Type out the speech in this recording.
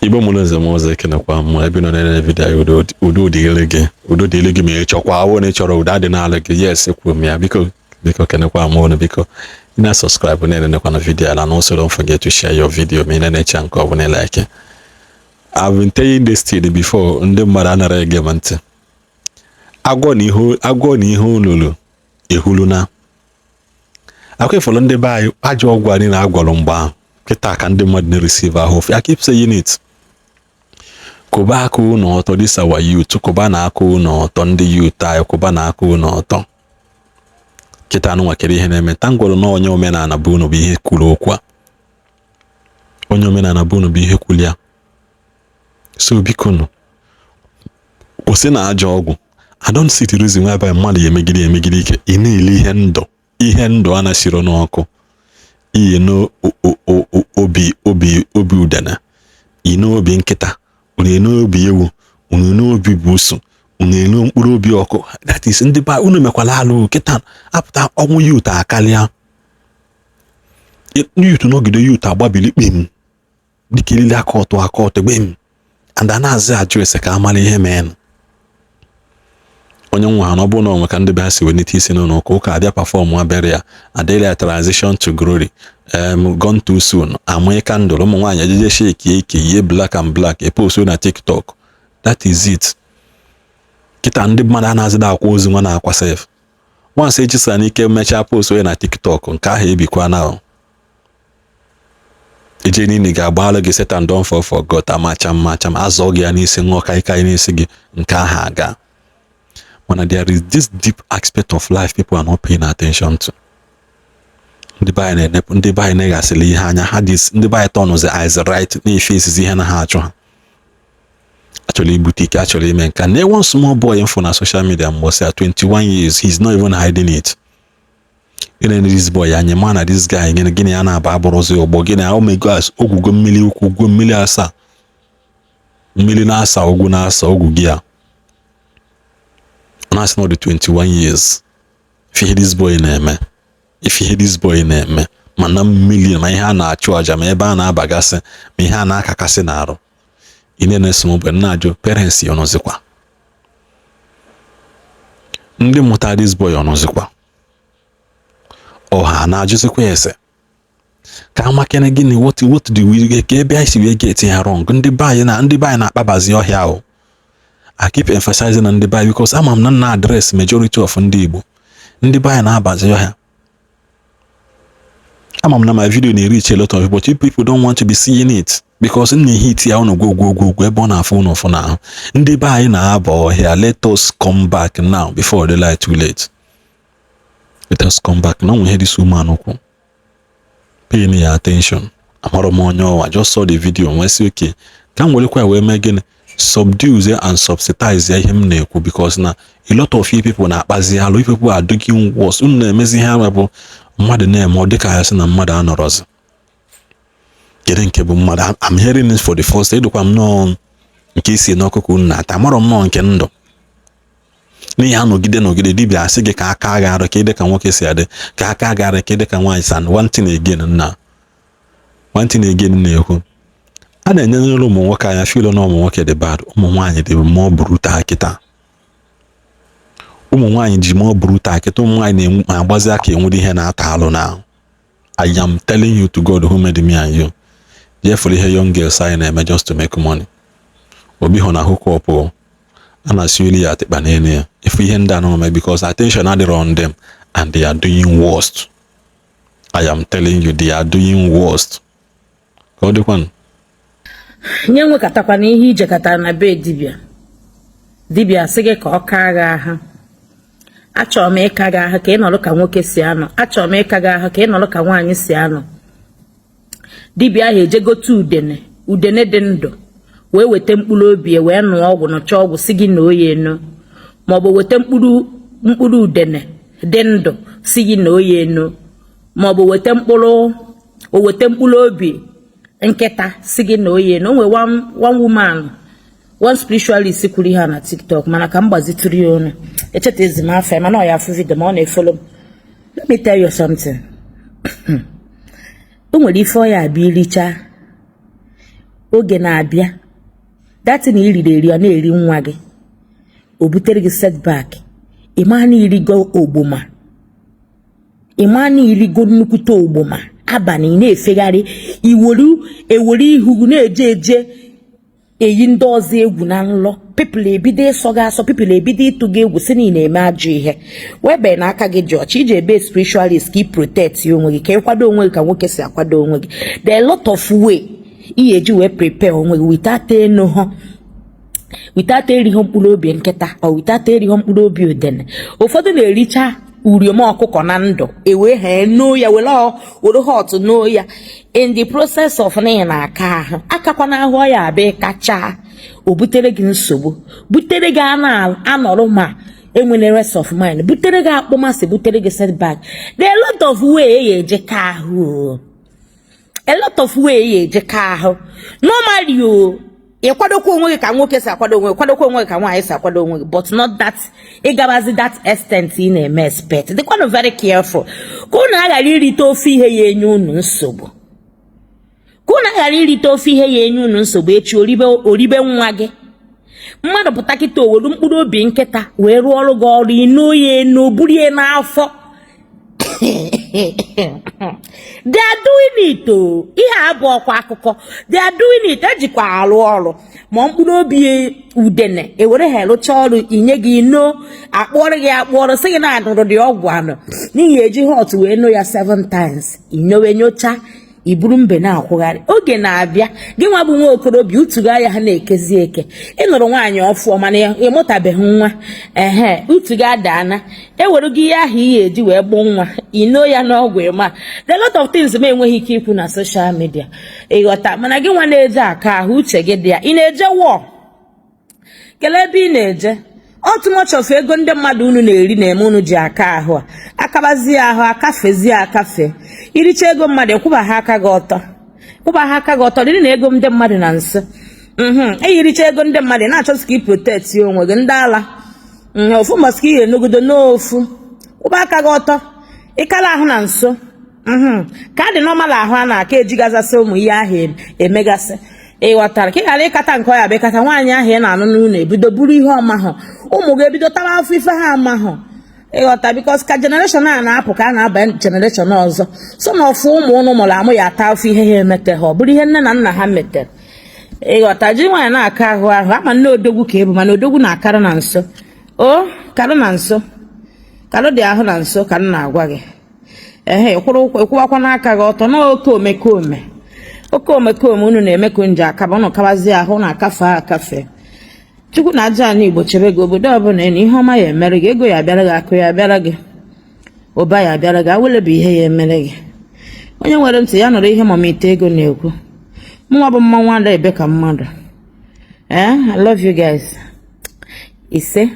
Igbo mụrụ nze mụọ ọzọ, ekenekwa m ebe ị nọ na-ele video anyị. Udo, udo dịrị gị, udo dịrị gị. Ma ị chọkwa awụ na ị chọrọ, udo adị n'ala gị. Yes, ekwuru m ya. Biko, biko, kenekwa m unu. Biko, ị na-subscribe, na-enenekwa na video ala, na also don't forget to share your video ma ị na-enecha nke ọ bụla ị like. I've been telling this thing before, ndị mmadụ anara ege m ntị. Agwọ na ihe, agwọ na ihe olulu ehulu na akwa ifọlụ. Ndị be anyị, ajọ ọgwụ anyị na-agwọrọ mgbe ahụ, kịta ka ndị mmadụ na-receive ahụ. I keep saying it, kụba aka unu ọtọ. This our youth, kụba na aka unu ọtọ. Ndị youth anyị, kụba na aka unu ọtọ. Kịta anụ nwakere ihe na-eme tangwọrọ na onye omenala bụ unu bụ ihe kwuru okwu a. Onye omenala bụ unu bụ ihe kwuru ya. So biko nụ, kwụsị na ajọ ọgwụ. I don't see the reason why by mmadụ ya emegide emegide ike ị na-ele ihe ndụ, ihe ndụ a na-esiro n'ọkụ iyi n'obi obi obi udene, ị n'obi nkịta unu, n'obi ewu unu, n'obi busu unu, enu mkpụrụ obi ọkụ. That is, ndị ba unu mekwala alụ. Kịta apụta ọnwụ youth akarịa. Youth nọgide, youth agbabili kpim dịka elili aka ọtọ aka ọtọ gbem, and a na-azị ajụ ese ka amara ihe meenụ. Onye nwa ha na ọ bụrụ na onwe ka ndị be ha si welite isi n'ụlọ ụka, ụka abịa perform abịara ya adịla ya transition to glory, gone too soon. Amụnye candle, ụmụ nwaanyị ejije shake ike yie black and black, epost na TikTok. That is it. Kịta ndị mmadụ a na-azịda akwa ozu nwa na-akwa sef. Once ejisa n'ike mechaa post onye na TikTok, nke ahụ ebikwa na eje niile ga-agbalụ gị. Satan don fall for God. Amacha mmacha azọ gị ya n'isi, ṅụọ kaikai n'isi gị, nke ahụ aga. Mana there is this deep aspect of life people are not paying attention to. Ndị be anyị na-enepụ, ndị be anyị na-eghasịrị ihe anya ha dị. Ndị be anyị tọnụzi eyes right na-efe esizi ihe na ha achụ ha achọrọ ibute ike, achọrọ ime nka na one small boy mfụ na social media mgbọsị a, 21 years, he's not even hiding it. Gịnị this boy anyị ma na this guy, gịnị gịnị ya na-aba abụrụzi ụgbọ gịnị omego ogwugo mmiri ukwu gwuo mmiri asaa, mmiri na-asa ogwu na-asa ogwu gị a. Ọ na-asị na ọ dị 21 years. Ife ihe this boy na-eme, ife ihe this boy na-eme, mana mmiri ma ihe a na-achụ àjà, ma ebe a na-abagasị, ma ihe a na-akakasị n'arụ ị na-ese mgbe na-ajụ parents ya ọnọzikwa, ndị mụta this boy ọnọzikwa, ọha na-ajụzikwa ese ka amakene gịnị. What do we, ka ebe anyị si wee get ya wrong? Ndị be anyị na ndị be anyị na-akpabazi ọhịa o. I keep emphasizing na ndị be anyị because ama m na nna address majority of ndị Igbo. Ndị be anyị na-abazi ọhịa. Ama m na my video na-reach a lot of people, but you people don't want to be seeing it because m na-ehit ya unu gwo gwo gwo gwo ebe ọ na-afụ unu ụfụ n'ahụ. Ndị be anyị na-aba ọhịa. Let us come back now before the light too late. Let us come back na onwe ihe this woman kwu. Pay ya attention. Amarọ m onye ọwa, just saw the video nwee sị okay, ka m werekwa wee mee gịnị, subdue and subsidize ya ihe m na-ekwu, because na a lot of you people na-akpazi alụ. You people are doing worse. Unu na-emezi ihe ahụ bụ mmadụ na-eme ọ dịka ya sị na mmadụ anọrọzi. Kedu nke bụ mmadụ? I'm hearing it for the first. Edokwa m nọọ nke isi n'ọkụkọ unu na-ata. Amarọ m nọọ nke ndụ n'ihi anọgide nọgide dibịa asị gị ka aka gị arụ, ka ịdị ka nwoke si adị, ka aka gị arụ, ka ịdị ka nwaanyị si. One thing again nna, one thing again na-ekwu, a na-enyere ụmụ nwoke anya feel na ụmụ nwoke dị bad. Ụmụ nwaanyị dị more brutal kịta. Ụmụ nwaanyị ji more brutal kịta. Ụmụ nwaanyị na-agbazi aka enwere ihe na-ata alụ na. I am telling you, to God who made me and you. Jefuru ihe young girls anyị na-eme just to make money. Obi hụ na hook up a na-asị uli ya atịkpa n'elu ya. Ife ihe ndị a na-eme because attention adịrọ on them and they are doing worst. I am telling you, they are doing worst. Ka ọ dịkwanụ. Nye nwekọtakwana ihe ijekọtara na be dibịa, dibịa sị gị ka ọ kaa gị ahụ. Achọrọ m ịka gị ahụ ka ị nọrọ ka nwoke si anọ. Achọrọ m ịka gị ahụ ka ị nọrọ ka nwaanyị si anọ. Dibịa ahụ ejegote udene, udene dị ndụ, wee weta mkpụrụ obi ya, wee nụọ ọgwụ, nụcha ọgwụ, si gị na oyi enu, maọbụ weta mkpụrụ mkpụrụ udene dị ndụ, si gị na oyi enu, maọbụ weta mkpụrụ, o weta mkpụrụ obi nkịta, si gị na oyi enu. O nwere one woman, one spiritualist kwuru ihe a na TikTok, mana ka m gbazitụrụ ya ọnụ, echeta ezi m afọ ya, mana ọ ya afụ video ma ọ na-efollow m. Let me tell you something. O nwere ife ọ ya abịa iricha. Oge na-abịa, that thing i riri eri, ọ na-eri nwa gị, o butere gị setback. Ịma na irigo ogboma, ịma na irigo nnukwute ogboma. Abalị ị na-efegharị, iwere ewere ihu gị na-eje eje eyi ndị ọzọ egwu na nlọ. People ebido ịsọ gị asọ, people ebido ịtụ gị egwu, si na ị na-eme ajọ ihe. Webe na aka gị dị ọcha, iji ebe spiritualist ka ị protect onwe gị, ka ị kwado onwe gị ka nwoke si akwado onwe gị. There are a lot of way ị ga-eji wee prepare onwe gị without enu ha, without erighị mkpụrụ obi nkịta ọ, without erighị mkpụrụ obi udene. Ụfọdụ na-ericha uriom ọkụkọ na ndụ, ewee ha noo ya, were hot noo ya. In the process of na ị na-aka ahụ, akakwana ahụ, ọ ya abịa kacha o butere gị nsogbu, butere gị a na-anọrọ ma enwere rest of mind, butere gị akpọmasị, butere gị setback. There are a lot of way e eje ka ahụ o. A lot of way ya eje ka ahụ. Normally o, ịkwadokwa onwe gị ka nwoke si akwado onwe gị, kwadokwa onwe gị ka nwaanyị si akwado onwe gị, but not that ịgabazi that extent ị na-eme expect. Dịkwanụ very careful ka unu aghara irite ofe ihe ya enye unu nsogbu, ka unu aghara irite ofe ihe ya enye unu nsogbu echi. Oribe oribe nwa gị. Mmadụ pụta kịta, oweru mkpụrụ obi nkịta wee rụọ ọrụ gị ọrụ, ino ya eno, buru ya n'afọ. They are doing it o. Ihe a bụ ọkwa akụkọ. They are doing it. Ejikwa arụ ọrụ ma mkpụrụ obi udene ewere ha rụcha ọrụ, inye gị ino, akpọrọ gị akpọrọ, sị gị na anụrụ dị ọgwụ anụ n'ihi eji hot wee no ya seven times, inyowe nyocha, iburu mbe na-akwụgharị. Oge na-abịa, gị nwa bụ nwa okorobịa, utuga ya ha na-ekezi eke. Ị nụrụ nwaanyị ọfụọ mana ịmụtabeghị nwa. Ehe, utuga adaana, ewere gị ihe ahụ ihe eji wee gbuo nwa, ino ya n'ọgwụ. Ịma the lot of things m enweghị ike ikwu na social media, ịghọta? Mana gị nwa na-eje aka ahụ, uche gị dị ya. Ị na-eje wọọ, kelee ebe ị na-eje. Ọ too much of ego ndị mmadụ unu na-eri na-eme unu ji aka ahụ a akabazie ahụ, akafezie akafe. Iricha ego mmadụ, ịkwụba ha aka gị ọtọ, kwụba ha aka gị ọtọ. Dịrị na ego ndị mmadụ na nso, eyiricha ego ndị mmadụ, na-achọzi ka ị protect onwe gị. Ndị ala ofu mbọsị ka ị ga-enogodo n'ofu. Kwụba aka gị ọtọ, ịkara ahụ na nso, ka a dị normal ahụ a na-aka ejigazasị ụmụ ihe ahụ emegasị. Ị ghọtara? Ka ị ghara ịkata nke ọ ya bụ ịkata nwaanyị ahụ ị na-anụ n'ụlọ ebido buru ihe ọmahụ, ụmụ gị ebido tawa afọ ife ha amahụ. Ịghọta? Because ka generation a na-apụ, ka a na-aba generation ọzọ, so na ọfụ ụmụ ụnụ mụrụ amụ ya ata afọ ihe ha emete ha, ọ bụrụ ihe nne na nna ha metere. Ịghọta? Ji nwaanyị na-aka ahụ ahụ ama nne odogwu ka ebu, mana odogwu na-akarụ na nso o, karụ na nso, karụ dị ahụ na nso, ka m na-agwa gị. Ehe, ịkwụwakwa n'aka gị ọtọ na oke omekome, oke omekome unu na-eme ka nje akaba unu kabazie ahụ na-akafe akafe. Chukwu na aja ala Igbo chebe gị. Obodo ọbụla na ihe ọma ya emere gị, ego ya abịara gị, akụ ya abịara gị, ụba ya abịara gị, awele bụ ihe ya emere gị. Onye nwere ntị ya nụrụ ihe mamite ego na-ekwu. Mụnwa bụ mmanwụ ada ebe ka mmadụ. Eh, I love you guys. Ise.